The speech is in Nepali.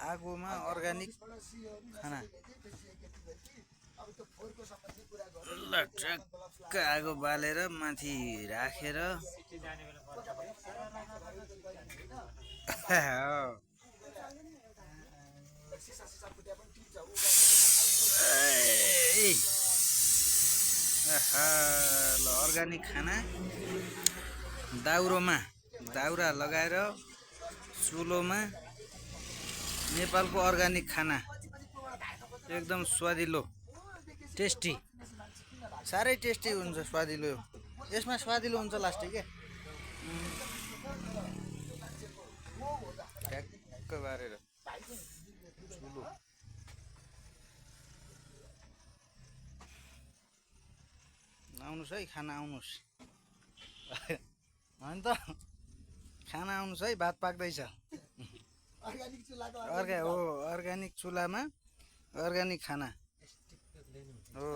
आगोमा अर्ग्यानिक खाना ल ट्याक्क आगो बालेर माथि राखेर ल अर्ग्यानिक खाना दाउरा लगाएर चुलोमा नेपालको अर्ग्यानिक खाना एकदम स्वादिलो टेस्टी साह्रै टेस्टी हुन्छ स्वादिलो यसमा स्वादिलो हुन्छ लास्टै के ठ्याक्क बारेर चुलो आउनुहोस् है खाना आउनुहोस् होइन त खाना आउनुहोस् है भात पाक्दैछ अर्ग्यानिक चुलामा अर्ग्यानिक खाना हो